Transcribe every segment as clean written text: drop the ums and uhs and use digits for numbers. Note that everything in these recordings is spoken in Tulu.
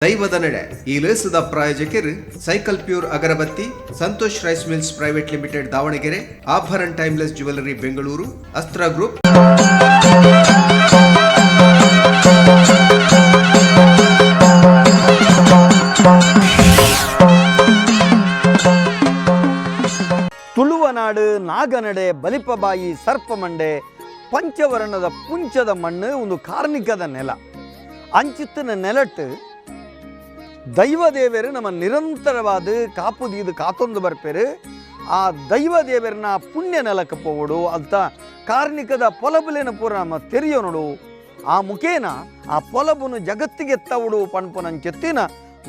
ದೈವದ ನಡೆ ಈ ಲೇಸದ ಪ್ರಾಯೋಜಕರು cycle pure agarbatti, Santosh rice mills private limited Davanagere, Abharan timeless jewellery Bengaluru, Astra group. Tuluvanadu ನಾಗನಡೆ ಬಲಿಪಬಾಯಿ ಸರ್ಪಮಂಡೆ ಪಂಚವರ್ಣದ ಪುಂಚದ ಮಣ್ಣು ಒಂದು ಕಾರ್ಣಿಕದ ನೆಲ. ಅಂಚಿತ್ತಿನ ನೆಲಟ್ಟು ದೈವದೇವರು ನಮ್ಮ ನಿರಂತರವಾದ ಕಾಪುದೀದು ಕಾತೊಂದು ಬರ್ಪೇರು. ಆ ದೈವದೇವರನ್ನ ಪುಣ್ಯ ನೆಲಕ್ಕೆ ಪೋವಡು ಅಂತ ಕಾರ್ಣಿಕದ ಪೊಲಬುಲೇನ ಪೂರ ನಮ್ಮ ತೆರಿಯೋನುಡು. ಆ ಮುಖೇನ ಆ ಪೊಲಬುನು ಜಗತ್ತಿಗೆ ಎತ್ತವಡು ಪನ್ಪುನಂಚೊತ್ತಿನ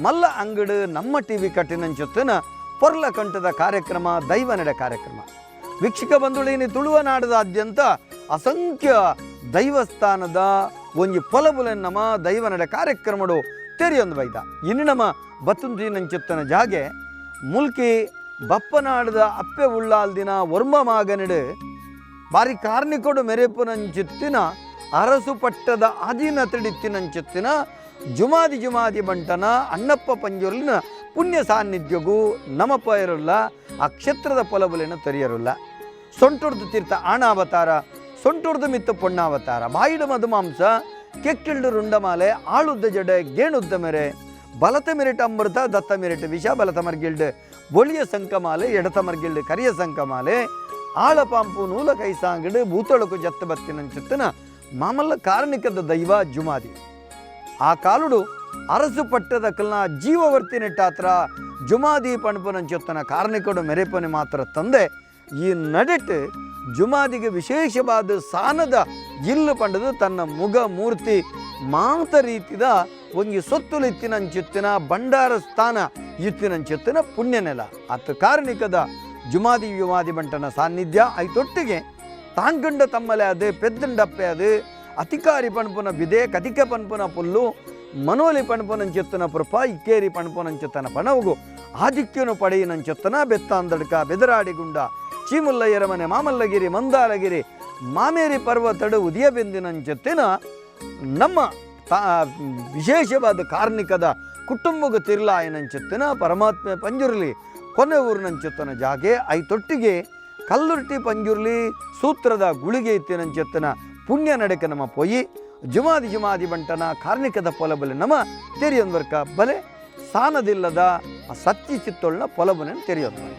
ಮಲ್ಲ ಅಂಗಡು ನಮ್ಮ ಟಿವಿ ಕಟ್ಟಿನಂಚೊತ್ತಿನ ಪೊರ್ಲ ಕಂಠದ ಕಾರ್ಯಕ್ರಮ ದೈವ ನಡೆ ಕಾರ್ಯಕ್ರಮ. ವೀಕ್ಷಕ ಬಂಧುಳೇನಿ, ತುಳುವನಾಡದಾದ್ಯಂತ ಅಸಂಖ್ಯ ದೈವಸ್ಥಾನದ ಒಂಜಿ ಪೊಲಬುಲೆನ್ ನಮ್ಮ ದೈವ ನಡೆ ಕಾರ್ಯಕ್ರಮಡು ತೆರಿಯೊಂದು ಬೈದ. ಇನ್ನು ನಮ್ಮ ಬತ್ತುಂತಿನಂಚೊತ್ತನ ಜಾಗೆ ಮುಲ್ಕಿ ಬಪ್ಪನಾಡದ ಅಪ್ಪೆ ಉಳ್ಳಾಲ್ದಿನ ವರ್ಮ ಮಾಗನಿಡು ಬಾರಿ ಕಾರ್ಣಿಕೊಡು ಮೆರೆಪುನಂಚಿತ್ತಿನ ಅರಸು ಪಟ್ಟದ ಅಧೀನ ತಿಡಿತ್ತಿನಂಚಿತ್ತಿನ ಜುಮಾದಿ ಜುಮಾದಿ ಬಂಟನ ಅಣ್ಣಪ್ಪ ಪಂಜುರ್ಲಿನ ಪುಣ್ಯ ಸಾನ್ನಿಧ್ಯಗೂ ನಮಪ ಇರಲ್ಲ, ಆ ಕ್ಷೇತ್ರದ ಪೊಲಬುಲೇನ ತೆರೆಯರುಲ್ಲ. ಸೊಂಟುರ್ದು ತೀರ್ಥ ಆಣಾವತಾರ, ಸೊಂಟುರ್ದು ಮಿತ್ತು ಪೊಣ್ಣಾವತಾರ, ಬಾಯಿಡು ಮಧುಮಾಂಸ, ಕೆಕ್ಕಿಲ್ಡು ರುಂಡಮಾಲೆ, ಆಳುದ್ದ ಜಡೆ ಗೇಣುದ್ದ ಮೆರೆ, ಬಲತ ಮಿರಿಟ ಅಮೃತ, ದತ್ತ ಮಿರಿಟ ವಿಷ, ಬಲತ ಮರ್ಗಿಲ್ಡು ಬೊಳಿಯ ಸಂಕಮಾಲೆ, ಎಡತ ಮರ್ಗಿಲ್ಡು ಕರಿಯ ಸಂಕಮಾಲೆ, ಆಳ ಪಾಂಪು ನೂಲ ಕೈಸಾಂಗಡು ಭೂತೊಳಕು ಜತ್ತ ಬತ್ತಿನಂಚುತ್ತನ ಮಾಮಲ್ಲ ಕಾರ್ಣಿಕದ ದೈವ ಜುಮಾದಿ. ಆ ಕಾಲುಡು ಅರಸು ಪಟ್ಟದ ಕಲ್ನ ಜೀವವರ್ತಿ ನೆಟ್ಟಾತ್ರ ಜುಮಾದಿ ಪಣಪುನಂಚೊತ್ತನ ಕಾರ್ಣಿಕಡು ಮೆರೆಪನೆ ಮಾತ್ರ ತಂದೆ. ಈ ನಡೆಟ್ ಜುಮಾದಿಗೆ ವಿಶೇಷವಾದ ಸಾನದ ಇಲ್ಲು ಪಂಡದು ತನ್ನ ಮುಗ ಮೂರ್ತಿ ಮಾತ ರೀತಿದ ಒಂಜಿ ಸೊತ್ತುಲು ಇತ್ತಿನಂಚುತ್ತಿನ ಭಂಡಾರ ಸ್ಥಾನ ಇತ್ತಿನಂಚುತ್ತಿನ ಪುಣ್ಯ ನೆಲ ಅತ್ ಕಾರ್ಣಿಕದ ಜುಮಾದಿ ಯುಮಾದಿ ಬಂಟನ ಸಾನ್ನಿಧ್ಯ. ಐತೊಟ್ಟಿಗೆ ತಾಂಗಂಡ ತಮ್ಮಲೆ ಅದು ಪೆದ್ದಂಡಪ್ಪೆ ಅದು ಅತಿಕಾರಿ ಪಣಪುನ ಬಿದೆ ಕತಿಕ ಪನ್ಪುನ ಪುಲ್ಲು ಮನೋಲಿ ಪಣಪುನಂಚೊತ್ತನ ಕೃಪ ಇಕ್ಕೇರಿ ಪಣಪುನಂಚೊತ್ತನ ಪಣವುಗು ಆಧಿಕ್ಯನು ಪಡೆಯಿನಂಚೊತ್ತನ ಬೆತ್ತಾಂದಡ್ಕ ಬೆದರಾಡಿಗುಂಡ ಚೀಮುಲ್ಲಯ್ಯರ ಮನೆ ಮಾಮಲ್ಲಗಿರಿ ಮಂದಾರಗಿರಿ ಮಾಮೇರಿ ಪರ್ವತಡು ಉದಯ ಬೆಂದಿನಂಚೊತ್ತಿನ ನಮ್ಮ ತಾ ವಿಶೇಷವಾದ ಕಾರ್ಣಿಕದ ಕುಟುಂಬಗ ತಿರ್ಲಾಯನಂಚೊತ್ತಿನ ಪರಮಾತ್ಮ ಪಂಜುರ್ಲಿ ಕೊನೆ ಊರಿನಂಚೊತ್ತನ ಜಾಗೆ. ಐತೊಟ್ಟಿಗೆ ಕಲ್ಲುರ್ಟಿ ಪಂಜುರ್ಲಿ ಸೂತ್ರದ ಗುಳಿಗೆ ಇತ್ತಿನಂಚೊತ್ತನ ಪುಣ್ಯ ನಡೆಕ ನಮ್ಮ ಪೊಯ್ಯಿ ಜುಮಾದಿ ಜುಮಾದಿ ಬಂಟನ ಕಾರ್ಣಿಕದ ಪೊಲಬಲೆ ನಮ್ಮ ತೆರಿಯೊಂದ್ವರ್ಕ ಬಲೆ ಸಾನದಿಲ್ಲದ ಆ ಸತ್ಯ ಚಿತ್ತೊಳ್ನ ಪೊಲಬನೆ ತೆರೆಯೊಂದ್ವರ್ಕ.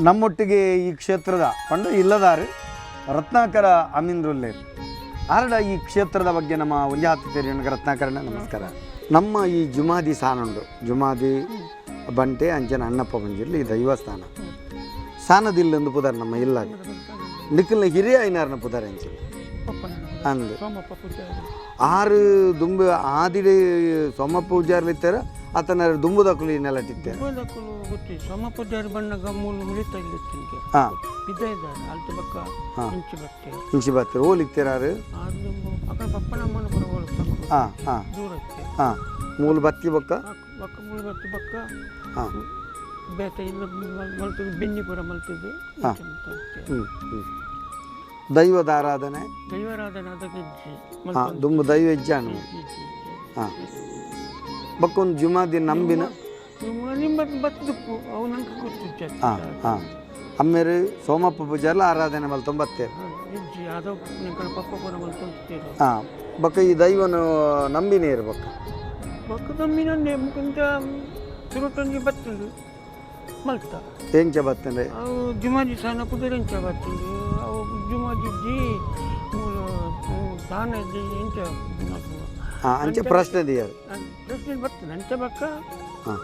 ನಮ್ಮೊಟ್ಟಿಗೆ ಈ ಕ್ಷೇತ್ರದ ಪಂಡ ಇಲ್ಲದಾರು ರತ್ನಾಕರ ಅಮೀನ್ರುಲ್ಲೇರ್ ಆರಡ ಈ ಕ್ಷೇತ್ರದ ಬಗ್ಗೆ ನಮ್ಮ ಒಂಜಿ ಹಾತು ರತ್ನಾಕರಣ ನಮಸ್ಕಾರ. ನಮ್ಮ ಈ ಜುಮಾದಿ ಸಾನುಂಡು ಜುಮಾದಿ ಬಂಟೆ ಅಂಚನ ಅಣ್ಣಪ್ಪ ಬಂಜಿರ್ಲಿ ಈ ದೈವಸ್ಥಾನ ಸಾನದಿಲ್ಲೊಂದು ಪುದರ್ ನಮ್ಮ ಇಲ್ಲ ನಿಖಲ್ನ ಹಿರಿಯ ಐನಾರನ ಪುದರ್ ಅಂಚಿನ ಅಂದು ಆರು ದುಂಬು ಆದಿಡಿ ಸೋಮ ಪೂಜಾರ್ಲಿತ್ತಾರೆ ಆತನ ದುಂಬುದಕ್ಕಲು ಈ ನೆಲಟಿತ್ತೆ. ಗೊತ್ತಿ ಸೋಮ ಪೂಜಾರಿ ಬಣ್ಣಗ ಮೂಲು ಮುಳಿತ ಇಲ್ಲಿ. ಹಾಂ. ಬಿದ್ದ ಇದ್ದಾರೆ ಅಲ್ತು ಬಕ್ಕ. ಹಾ. ಇಂಚಿ ಬತ್ತೆ. ಇಂಚಿ ಬತ್ತಾರೆ ಓಲಿತ್ತೀರಾರು. ಆರು ದುಂಬು ಅక్కడ ಬಪ್ಪನಮ್ಮನ ಪುರ ಓಲು. ಹಾಂ ಹಾಂ. ದೂರಕ್ಕೆ. ಹಾಂ, ಮೂಲು ಬತ್ತಿ ಬೊಕ್ಕ. ಬಕ್ಕ ಮೂಲು ಬತ್ತಿ ಬಕ್ಕ. ಹಾಂ. ಬೇತೆ ಇಲ್ಲ ಮಲ್ತದ್ದು ಬೆನ್ನಿ ಪುರ ಮಲ್ತದ್ದು. ಹಾ. ಹ್ಞೂ ಹ್ಞೂ, ದೈವದ ಆರಾಧನೆ. ದೈವಾರಾಧನೆ ಅದಕ್ಕೆ ಇಜ್ಜಿ. ಹಾಂ, ದುಂಬು ದೈವ ಇಜ್ಜಾನು. ಹಾಂ, ಬಕ್ಕೊಂದು ಜುಮಾದಿ ನಂಬಿನ. ನಿಮ್ಮ ಬತ್ತುಪ್ಪು ಅವು ನಂಗೆ ಗೊತ್ತಿಜ್ಜಿ. ಹಾಂ ಹಾಂ, ಅಮ್ಮೇರು ಸೋಮಪ್ಪ ಪೂಜಾರ್ಲ ಆರಾಧನೆ ಮಲ್ತೊಂಬತ್ತೇರು. ಇಜ್ಜಿ ಅದು ನಿಂಕಣ ಪಪ್ಪ ಪೂರ ಮಲ್ತೊಂತೀರು. ಹಾಂ, ಬೊಕ್ಕ ಈ ದೈವನು ನಂಬಿನೇ ಇರ್ಬೇಕು. ಬೊಕ್ಕ ನಂಬಿನನ್ನೇ ಮುಕುಂದ ಸುರುಟೊಂಜಿ ಬತ್ತುಂಡು. ಮಲ್ತ. ಎಂಚ ಬತ್ತಂಡೆ? ಅವು ಜುಮಾದಿ ಸಾನ ಪುದರ್ ಎಂಚ ಬತ್ತಂಡು? ಅವು ಜುಮಾದಿಜ್ಜಿ ಮೂಲ ಸಾನ ಇಜ್ಜಿ ಎಂಚ? ಹಾಂ, ಅಂಚೆ ಪ್ರಶ್ನೆ ದಿಯರ್. ಪ್ರಶ್ನೆ ಬರ್ತದೆ ಅಂಚ ಬಕ್ಕ. ಹಾಂ.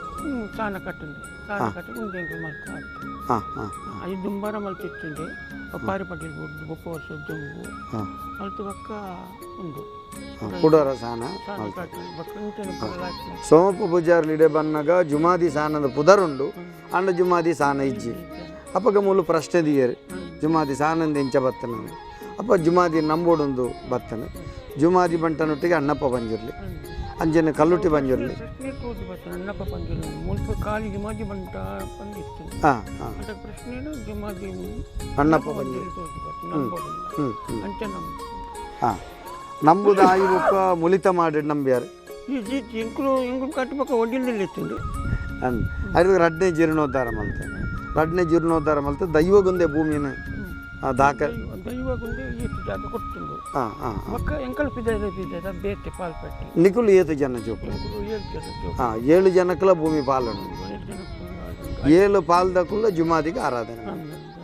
ಸಾನ ಕಟ್ಟಂಡು, ಸಾನ ಕಟ್ಟಿ ಉಂದು ಮಲ್ತ. ಹಾಂ ಹಾಂ ಅದು ದುಂಬಾರ ಮಲ್ತಿತ್ತುಂಡೆ, ಪಾರಿ ಪಟೇಲ್ ಬೋರ್ಡ್ ಬೊಕ್ಕ ವರ್ಷ ದುಂಬು. ಮಲ್ತು ಬಕ್ಕ ಉಂಡು. ಕುಡೋರ ಸಾನ. ಸಾನ ಕಟ್ಟಿ ಬಕ್ಕ ಇಂಚನೆ ಪೂರ ಹಾಕಿ. ಸೋಮಪ್ಪ ಪೂಜಾರ್ಲಿ ಇಡೆ ಬನ್ನಗ ಜುಮಾದಿ ಸಾನದ ಪುದರುಂಡು, ಅಂಡ ಜುಮಾದಿ ಸಾನ ಇಜ್ಜಿ. ಅಪ್ಪಗ ಮೂಲು ಪ್ರಶ್ನೆ ದಿಯರ್, ಜುಮಾದಿ ಸಾನಂದ ಎಂಚ ಬತ್ತನ? ಅಪ್ಪ ಜುಮಾದಿ ನಂಬೋಡೊಂದು ಬತ್ತನೆ. ಜುಮಾದಿ ಬಂಟನೊಟ್ಟಿಗೆ ಅಣ್ಣಪ್ಪ ಬಂಜಿರ್ಲಿ, ಅಂಜನ ಕಲ್ಲುಟ್ಟಿ ಬಂಜಿರ್ಲಿ. ಪ್ರಶ್ನೆ ತೋಜು ಬರ್ತದೆ ಅಣ್ಣಪ್ಪ ಪಂಜುರ್ಲಿ. ಮುಲ್ಪ ಖಾಲಿ ಜುಮಾದಿ ಬಂಟ ಬಂದಿತ್ತು. ಹಾಂ ಹಾಂ ಅದಕ್ಕೆ ಪ್ರಶ್ನೆನು ಜುಮಾದಿ ಅಣ್ಣಪ್ಪ ಬಂಜಿರ್ಲಿ. ತೋಜು ಬರ್ತದೆ ನಂಬೋಡು. ಹ್ಞೂ ಹ್ಞೂ ಅಂಚ ನಮ್ಮ ಹಾಂ, ನಂಬುದ ಆಯಿ ಬೊಕ್ಕ ಮುಲಿತ ಮಾಡಿ ನಂಬ್ಯಾರು. ಈ ಜೀತಿ ಎಂಕುಲು ಎಂಕುಲು ಕಟ್ಟಬೇಕ ಒಡ್ಡಿಲ್ದಲ್ಲಿ ಇತ್ತುಂಡು. ಅಂದ್ ಐದು ರಡ್ನೇ ಜೀರ್ಣೋದ್ಧಾರ ಮಲ್ತೆ, ರಡ್ನೇ ಜೀರ್ಣೋದ್ಧಾರ ಮಲ್ತೆ ದೈವಗುಂದೆ ಭೂಮಿನ ದಾಖ ದೈವಗುಂದೆ ಈತು ಜಾಗ ಕೊಡ್ತುಂಡು. ಹಾಂ ಹಾಂ ಬೊಕ್ಕ ಎಂಕಲ್ ಪಿದಾಯ್ದ ಪಿದಾಯ್ದ ಬೇತೆ ಪಾಲ್ಪಟ್ಟೆ. ನಿಕುಲು ಏತು ಜನ ಜೋಕುಲು? ಎಂಕುಲು ಏಳು ಜನ ಜೋಕುಲು. ಹಾಂ, ಏಳು ಜನಕ್ಕಲ ಭೂಮಿ ಪಾಲನು. ಏಳು ಜನ. ಏಳು ಪಾಲ್ದಕುಲ್ಲ ಜುಮಾದಿಗೆ ಆರಾಧನೆ.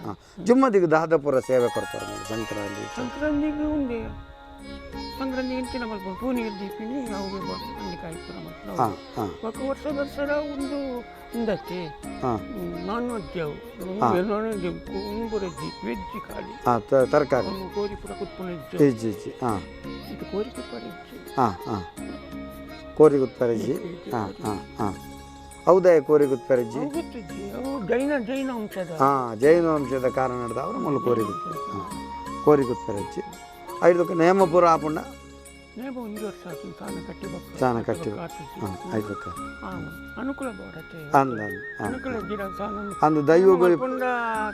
ಹಾಂ, ಜುಮ್ಮದಿಗೆ ದಾದಪುರ ಸೇವೆ ಕೊಡ್ತಾರೆ ನೋಡಿ ಸಂಕ್ರಾಂತಿ. ಸಂಕ್ರಾಂತಿಗೆ ಉಂಡೆ, ಸಂಕ್ರಾಂತಿ ಇಂಚಿನ ಮಲ್ಪುಂಡು, ಪೂನಿಗೆ ದೀಪಿನಿ ಅವು ಅಂಡಿಕಾಯಿ ಪೂರ ಮಲ್ಪುಂಡು. ಹಾಂ ಹಾಂ ಬೊಕ್ಕ ವರ್ಷ ವರ್ಷ ಒಂದು ಉಂದತ್ತೆ. ಹಾಂ ನಾನ್ ವೆಜ್ ಅವು, ನಾನ್ ವೆಜ್ ಉಂಬುರಜ್ಜಿ, ವೆಜ್ ಖಾಲಿ. ಹಾಂ, ತರಕಾರಿ. ಒಂದು ಕೋರಿ ಪೂರ ಕುತ್ಪುನ ಇಜ್ಜಿ. ಇಜ್ಜಿ ಇಜ್ಜಿ, ಹಾಂ. ಇದು ಕೋರಿ ಕುತ್ಪರ ಇಜ್ಜಿ. ಹಾಂ ಹಾಂ, ಕೋರಿ ಗುತ್ಪರಿಜ್ಜಿ. ಹಾಂ ಹಾಂ ಹಾಂ, ಹೌದಾ, ಕೋರಿ ಗುತ್ಪರಿಜ್ಜಿ. ಅವು ಗೊತ್ತಿಜ್ಜಿ, ಅವು ಜೈನ ಜೈನ ಅಂಶದ. ಹಾಂ, ಜೈನ ವಂಶದ ಕಾರಣ ನಡೆದ ಅವರು ಮುಳ್ಳು ಕೋರಿ ಗುತ್ಪರಿ. ಹಾಂ, ಕೋರಿ ಗುತ್ಪರಿಜ್ಜಿ. ಐದಕ್ಕೆ ನೇಮ ಪೂರ ಆಪುಂಡ. ನೇಮ ಒಂದು ವರ್ಷ ಆತು ಸಾನ ಕಟ್ಟಿ ಬೊಕ್ಕ. ಸಾನ ಕಟ್ಟಿ. ಹಾಂ, ಐದಕ್ಕೆ. ಹಾಂ, ಅನುಕೂಲ ಬೋಡತ್ತೆ. ಅಂದ ಅಂದ ಹಾಂ. ಅನುಕೂಲ ಗಿಡ ಸಾನ. ಅಂದು ದೈವಗಳು. ಮಲ್ಪುಂಡ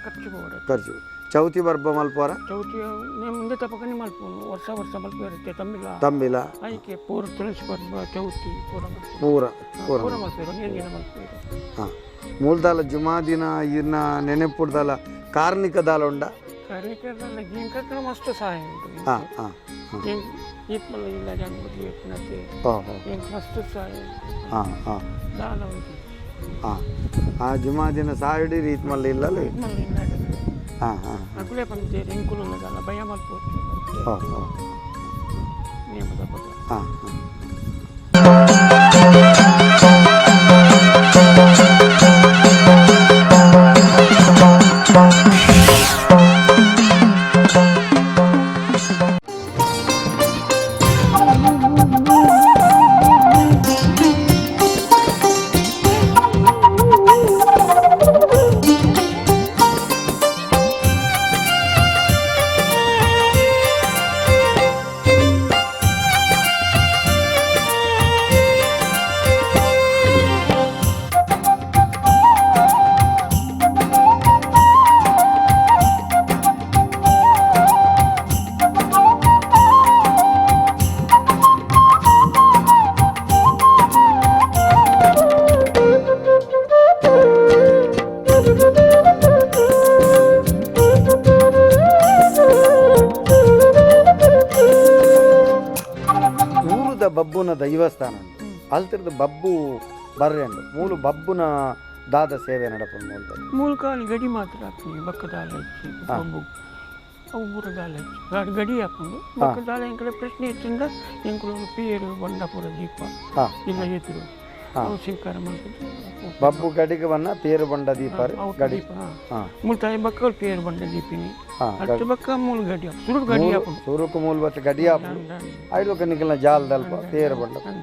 ಖರ್ಚು ಬೋಡತ್ತೆ. ಖರ್ಚು. ಚೌತಿ ಬರ್ಬ ಮಲ್ಪೋರ? ಚೌತಿ ನೇ ಮುಂದೆ ತಪಕನಿ ಮಲ್ಪುನು, ವರ್ಷ ವರ್ಷ ಮಲ್ಪ ಇರುತ್ತೆ ತಮ್ಮಿಲ್ಲ. ತಂಬಿಲ. ಆಯ್ಕೆ ಪೂರ ತುಳಸಿ ಪರ್ಬ ಚೌತಿ ಪೂರ ಮಲ್ಪುನು. ಪೂರ ಪೂರ. ಪೂರ ಮಲ್ಪೇರು, ನೀರಿನ ಮಲ್ಪೇರು. ಹಾಂ, ಮೂಲದಾಲ ಜುಮಾದಿನ ಇರ್ನ ನೆನೆಪುಡ್ದಾಲ ಕಾರ್ಣಿಕ ದಾಲ ಉಂಡ. ಕಾರ್ಯಕ್ರಮ ಜಿಂಕಕ್ಕೆ ಮಸ್ತ್ ಸಹಾಯ ಉಂಟು. ಹಾಂ ಹಾಂ ಹಾಂ ಈತ್ಮಲ್ಲ ಇಲ್ಲ ಜನ ಯತ್ನತೆ. ಓ ಹೋ. ಎಂಕ್ ಮಸ್ತ್ ಸಹಾಯ ಉಂಟು. ಹಾಂ ಹಾಂ ದಾಲ ಉಂಟು. ಹಾಂ ಆ ಜುಮಾದಿನ ಸಾಯಿಡಿ ರೀತ್ ಮಲ್ಲ ಇಲ್ಲಲ್ಲ. ಈತ್ಮಲ್ಲ ಇಲ್ಲ. ಹಾಂ ಹಾಂ ಅಕುಲೇ ಪಂತೇರು ಎಂಕುಲು ದಾಲ ಭಯ ಮಲ್ಪೋಚು. ಓ ಹೋ. ನಿಯಮದ ಪದ. ಹಾಂ ಹಾಂ ಊರುದ ಬಬ್ಬುನ ದೈವಸ್ಥಾನ ಉಂಟು. ಅಲ್ತಿರ್ದು ಬಬ್ಬು ಬರ್ರೆಂಡು ಮೂಲು ಬಬ್ಬುನ ದಾದ ಸೇವೆ ನಡಪುಂಡು ಮೂಲು. ಮೂಲ ಕಾಲಿ ಗಡಿ ಮಾತ್ರ ಹಾಕ್ತೀನಿ, ಬಕ್ಕ ದಾಲ ಹಚ್ಚಿ ಬೊಬ್ಬು ಅವು ಪೂರ ದಾಲ ಹಚ್ಚಿ ಗಾಡಿ ಗಡಿ ಹಾಕೊಂಡು ಬಕ್ಕ ದಾಲ. ಎಂಕಲೆ ಪ್ರಶ್ನೆ ಇತ್ತಿಂದ ಎಂಕುಲು ಪೇರು ಬಂಡಪುರ ದೀಪ ಇಲ್ಲ ಎದುರು ಅವು ಸ್ವೀಕಾರ ಮಾಡ್ತಿದ್ದು. ಬಬ್ಬು ಗಡಿಗೆ ಬನ್ನ ಪೇರು ಬಂಡ ದೀಪರ್. ಅವು ಗಡಿ. ದೀಪ. ಹಾಂ. ಮುಲ್ತಾಯಿ ಬಕ್ಕಲ್ ಪೇರು ಬಂಡ ದೀಪಿನಿ. ಹಾಂ. ಅಷ್ಟು ಬಕ್ಕ ಮೂಲ ಗಡಿ ಹಾಕು, ಸುರು ಗಡಿ ಹಾಕೊಂಡು. ಸುರುಕು ಮೂಲ ಬತ್ತ ಗಡಿ ಹಾಪುಂಡು. ಐದು ನಿಕಲ್ನ ಜಾಲ ದಲ್ಪ ಪೇರು ಬಂಡ, ಹಾಂ,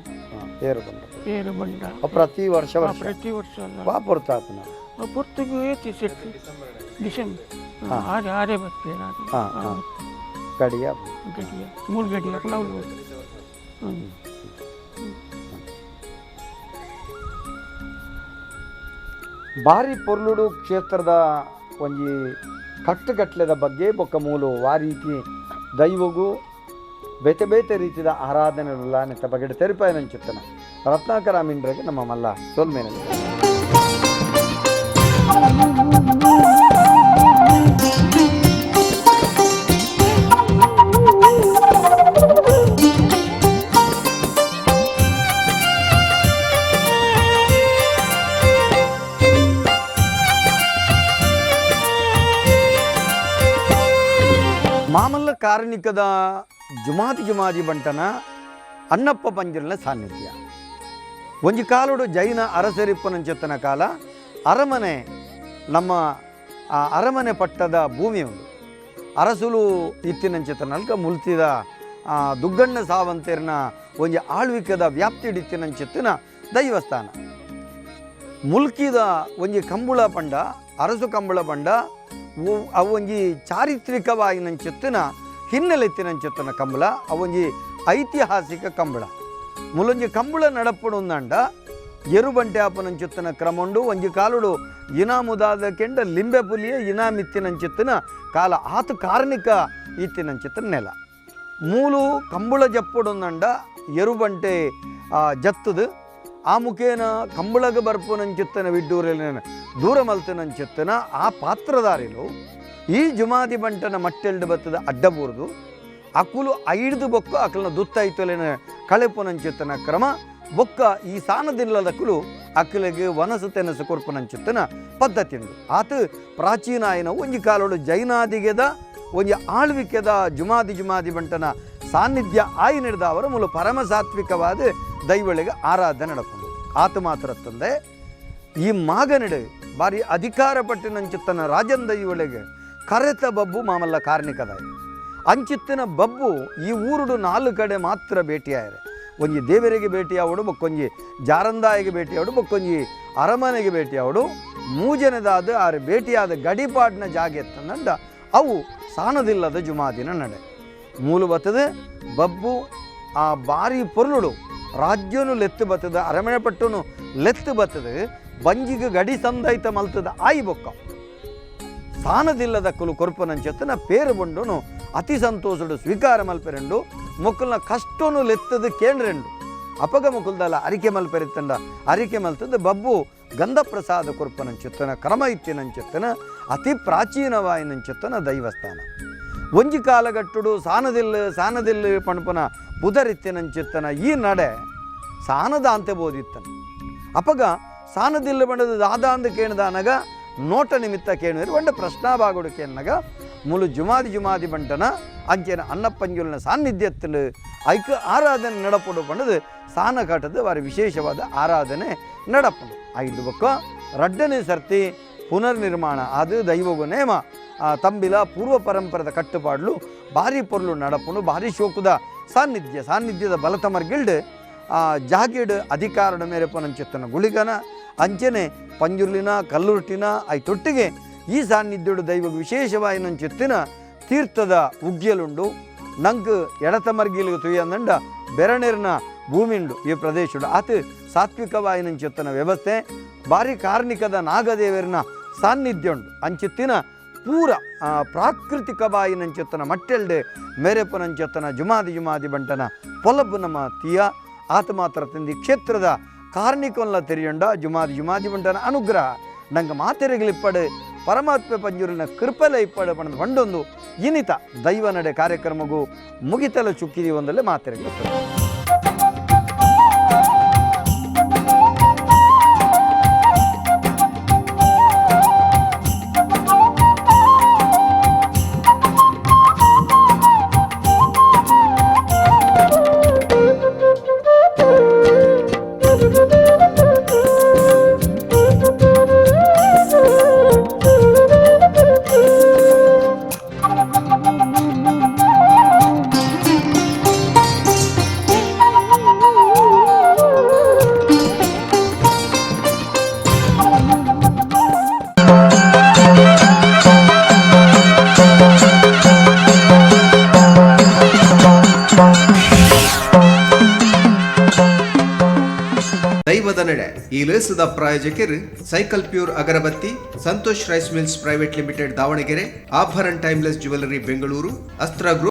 ಪೇರು ಬಂಡ. ಪೇರು ಬಂಡ. ಅವು ಪ್ರತಿ ವರ್ಷ ವರ್ಷ? ಪ್ರತಿ ವರ್ಷ ಅಲ್ಲ. ವಾ ಪೊರ್ತು ಆಪುನ? ಪೊರ್ತುಗು ಏತಿ ಸೆಟ್ ಡಿಸೆಂಬರ್ ಆರೆ ಆರೆ ಬರ್ಪೇರು ಆರೆ. ಹಾಂ ಹಾಂ, ಗಡಿ ಹಾಪುಂಡು. ಗಡಿಯ ಮೂರು ಗಡಿ ಹಾಕೊಂಡು ಅವ್ರು. ಹ್ಞೂ. ಬಾರಿ ಪೊರ್ಲುಡು ಕ್ಷೇತ್ರದ ಒಂಜಿ ಕಟ್ಟುಗಟ್ಲೆದ ಬಗ್ಗೆ ಬೊಕ್ಕ ಮೂಲು ವಾ ರೀತಿ ದೈವಗೂ ಬೇತೆ ಬೇತೆ ರೀತಿದ ಆರಾಧನೆಲ್ಲ ನೆತ್ತ ಬಗ್ಗೆ ತೆರಿಪಾಯನಂಚಿತ್ತನ ರತ್ನಾಕರ ಅಮೀನ್ರಿಗೆ ನಮ್ಮ ಮಲ್ಲ ಸೊಲ್ಮೇನೆ. ಮಾಮಲ್ಲ ಕಾರ್ಣಿಕದ ಜುಮಾದಿ ಜುಮಾದಿ ಬಂಟನ ಅಣ್ಣಪ್ಪ ಪಂಜುರ್ಲಿನ ಸಾನ್ನಿಧ್ಯ. ಒಂಜಿ ಕಾಲುಡು ಜೈನ ಅರಸರಿಪ್ಪನಂಚೆತ್ತನ ಕಾಲ ಅರಮನೆ ನಮ್ಮ ಆ ಅರಮನೆ ಪಟ್ಟದ ಭೂಮಿ ಉಂಡು. ಅರಸುಲು ಇತ್ತಿನಂಚೆತ್ತನಲ್ಕ ಮುಲ್ತಿದ ದುಗ್ಗಣ್ಣ ಸಾವಂತೇರ್ನ ಒಂಜಿ ಆಳ್ವಿಕದ ವ್ಯಾಪ್ತಿ ಇತ್ತಿನಂಚೆತ್ತಿನ ದೈವಸ್ಥಾನ. ಮುಲ್ಕಿದ ಒಂಜಿ ಕಂಬುಳ ಪಂಡ ಅರಸು ಕಂಬುಳ ಪಂಡ ಅವು ಒಂಜಿ ಚಾರಿತ್ರಿಕವಾಯಿನಂಚೆತ್ತಿನ ಹಿನ್ನೆಲೆತ್ತಿನಂಚೆತ್ತನ ಕಂಬಳ, ಅವೊಂಜಿ ಐತಿಹಾಸಿಕ ಕಂಬಳ. ಮುಲೊಂಜಿ ಕಂಬಳ ನಡಪುಡುಂದಂಡ ಎರುಬಂಟೆ ಆಪನಂಚೆತ್ತನ ಕ್ರಮಂಡು. ಒಂಜಿ ಕಾಲುಡು ಇನಾಮುದಾದ ಕೆಂಡ ಲಿಂಬೆ ಪುಲಿಯ ಇನಾಮಿತ್ತಿನಂಚೆತ್ತಿನ ಕಾಲ ಆತು ಕಾರ್ಣಿಕ ಇತ್ತಿನಂಚೆತ್ತನ ನೆಲ. ಮೂಲು ಕಂಬುಳ ಜಪ್ಪುಡುಂದಂಡ ಎರುಬಂಟೆ ಜತ್ತದು ಆ ಮುಖೇನ ಕಂಬಳಗ ಬರ್ಪುನಂಚೆತ್ತನ ವಿಡ್ಡೂರಲಿನ ದೂರ ಮಲ್ತನಂಚೆತ್ತನ ಆ ಪಾತ್ರಧಾರಿಲು ಈ ಜುಮಾದಿ ಬಂಟನ ಮಟ್ಟೆಲ್ಡು ಬತ್ತದ ಅಡ್ಡಬೂರ್ದು ಅಕುಲು ಐಡ್ದು ಬೊಕ್ಕ ಅಕಲ್ನ ದುತ್ತೈತೊಲೆನ ಕಳೆಪುನಂಚೆತ್ತನ ಕ್ರಮ ಬೊಕ್ಕ ಈ ಸಾನದಿಲ್ಲದಕುಲು ಅಕಲಿಗೆ ವನಸು ತೆನಸು ಕೊರ್ಪುನಂಚೆತ್ತನ ಪದ್ಧತಿ ಉಂಡು. ಆತ ಪ್ರಾಚೀನ ಆಯ್ನ ಒಂಜಿ ಕಾಲೋಡು ಜೈನಾದಿಗೆದ ಒಂಜಿ ಆಳ್ವಿಕೆದ ಜುಮಾದಿ ಜುಮಾದಿ ಬಂಟನ ಸಾನ್ನಿಧ್ಯ ಆಯಿ ನಡೆದ ಅವರ ಮೂಲ ಪರಮ ಸಾತ್ವಿಕವಾದ ದೈವಳಿಗೆ ಆರಾಧನೆ ನಡಪುಂಡು. ಆತ ಮಾತ್ರ ತಂದೆ ಈ ಮಾಗನಡು ಬಾರಿ ಅಧಿಕಾರ ಪಟ್ಟಿನಂಚಿತ್ತನ ರಾಜನ್ ದೈವಳಿಗೆ ಕರೆತ ಬಬ್ಬು ಮಾಮಲ್ಲ ಕಾರ್ಣಿಕದಾಯ ಅಂಚಿತ್ತಿನ ಬಬ್ಬು ಈ ಊರುಡು ನಾಲ್ಕು ಕಡೆ ಮಾತ್ರ ಭೇಟಿಯಾಯರೆ. ಒಂಜಿ ದೇವರಿಗೆ ಭೇಟಿಯಾವಡು, ಬೊಕ್ಕೊಂಜಿ ಜಾರಂದಾಯಿಗೆ ಭೇಟಿಯಾವಡು, ಬೊಕ್ಕೊಂಜಿ ಅರಮನೆಗೆ ಭೇಟಿಯಾವಡು. ಮೂಜನದಾದ ಆರು ಭೇಟಿಯಾದ ಗಡಿಪಾಡಿನ ಜಾಗ ಎತ್ತಂದ ಅವು ಸಾನದಿಲ್ಲದ ಜುಮಾದಿನ ನಡೆ. ಮೂಲು ಬತ್ತದ ಬಬ್ಬು ಆ ಬಾರಿ ಪೊರ್ಲುಡು ರಾಜ್ಯನು ಲೆತ್ತು ಬತ್ತದ, ಅರಮನೆ ಪಟ್ಟನು ಲೆತ್ತು ಬತ್ತದ, ಬಂಜಿಗೆ ಗಡಿ ಸಂದೈತ ಮಲ್ತದ ಆಯಿ ಬೊಕ್ಕ ಸಾನದಿಲ್ಲದ ಕುಲು ಕೊರ್ಪನಂಚೆತ್ತನ ಪೇರು ಬಂಡುನು ಅತಿ ಸಂತೋಷಡು ಸ್ವೀಕಾರ ಮಲ್ಪೆರೆಂಡು ಮೊಕ್ಕಲ್ನ ಕಷ್ಟನು ಲೆತ್ತದ ಕೇಂದ್ರೆಂಡು ಅಪಗ ಮುಕುಲ್ದಲ್ಲ ಅರಿಕೆ ಮಲ್ಪೆರಿತ್ತಂಡ ಅರಿಕೆ ಮಲ್ತದ ಬಬ್ಬು ಗಂಧ ಪ್ರಸಾದ ಕೊರ್ಪನಂಚೆತ್ತನ ಕ್ರಮ ಇತ್ತಿನಂಚೆತ್ತನ ಅತಿ ಪ್ರಾಚೀನವಾಯಿನಂಚೆತ್ತನ ದೈವಸ್ಥಾನ. ಒಂಜಿ ಕಾಲಗಟ್ಟುಡು ಸಾನದಿಲ್ಲ ಸಾನದಿಲ್ಲ ಪಣಪನ ಪುದರಿತ್ತಿನಂಚೆತ್ತನ ಈ ನಡೆ ಸಾನದ ಅಂತೆ ಬೋದಿತ್ತನ. ಅಪಗ ಸಾನದಿಲ್ಲ ಬಣ್ಣದ ದಾದಾಂದ ಕೇಣದಾನಗ ನೋಟ ನಿಮಿತ್ತ ಕೇಣುವರು ಬಂಡ ಪ್ರಶ್ನಾಭಾಗುಡು ಕೇನ್ನಗ ಮುಲು ಜುಮಾದಿ ಜುಮಾದಿ ಬಂಟನ ಅಂಚೆನ ಅನ್ನಪ್ಪಂಜುಲಿನ ಸಾನ್ನಿಧ್ಯತ್ತಲು ಐಕ ಆರಾಧನೆ ನಡಪುಡು ಬಣ್ಣದು ಸಾನ ಕಟ್ಟದ ವಾರಿ ವಿಶೇಷವಾದ ಆರಾಧನೆ ನಡಪುಡು. ಐದು ಬೊಕ್ಕ ರಡ್ಡನೇ ಸರ್ತಿ ಪುನರ್ನಿರ್ಮಾಣ ಅದು ದೈವಗು ನೇಮ ತಂಬಿಲ ಪೂರ್ವ ಪರಂಪರೆದ ಕಟ್ಟುಪಾಡ್ಲು ಭಾರಿ ಪೊರ್ಲು ನಡಪುನು ಭಾರಿ ಶೋಕುದ ಸಾನ್ನಿಧ್ಯ ಸಾನ್ನಿಧ್ಯದ ಬಲತಮರ್ಗಿಲ್ಡ್ ಜಾಗಿಡ್ ಅಧಿಕಾರದ ಮೇರೆ ಪನಂಚೆತ್ತನ ಗುಳಿಗನ ಅಂಚೆನೆ ಪಂಜುರ್ಲಿನ ಕಲ್ಲುರ್ಟಿನ I ತೊಟ್ಟಿಗೆ ಈ ಸಾನ್ನಿಧ್ಯೋಡು ದೈವಗ ವಿಶೇಷವಾಯಿನಂಚೆತ್ತಿನ ತೀರ್ಥದ ಉಗ್ಗಿಯಲುಂಡು. ನಂಗೆ ಎಡತಮರ್ಗಿಲಿಗೆ ತುಯ್ಯಂದಂಡ ಬೆರಣೆರ್ನ ಭೂಮಿಂಡು ಈ ಪ್ರದೇಶಡು ಆತ ಸಾತ್ವಿಕವಾಯಿನಂಚೆತ್ತನ ವ್ಯವಸ್ಥೆ ಭಾರಿ ಕಾರ್ಣಿಕದ ನಾಗದೇವರನ ಸಾನ್ನಿಧ್ಯ ಉಂಡು. ಅಂಚೆತ್ತಿನ ಪೂರ ಪ್ರಾಕೃತಿಕ ಬಾಯಿನಂಚೆತ್ತನ ಮಟ್ಟೆಲ್ಡೆ ಮೇರೆಪನಂಚೆತ್ತನ ಜುಮಾದಿ ಜುಮಾದಿ ಬಂಟನ ಪೊಲಬು ನಮ್ಮ ತೀಯ ಆತ ಮಾತ್ರ ತಂದಿ ಕ್ಷೇತ್ರದ ಕಾರ್ಣಿಕೊಲ್ಲ ತೆರಿಯೊಂಡ ಜುಮಾದಿ ಜುಮಾದಿ ಬಂಟನ ಅನುಗ್ರಹ ನಂಗೆ ಮಾತೆರೆಗಳಿಪ್ಪಡು ಪರಮಾತ್ಮ ಪಂಜುರಿನ ಕೃಪಲೆ ಇಪ್ಪಡು ಪಣದ ಬಂಡೊಂದು ಇನಿತ ದೈವ ನಡೆ ಕಾರ್ಯಕ್ರಮಗೂ ಮುಗಿತಲ ಚುಕ್ಕಿದಿ ಒಂದಲ್ಲೇ ಮಾತೆರೆಗಳು. ದೈವದ ನಡೆ ಈ ಲೇಸದ ಪ್ರಾಯೋಜಕರು cycle pure agarbatti, Santosh rice mills private limited Davanagere, Abharan timeless jewellery Bengaluru, Astra group.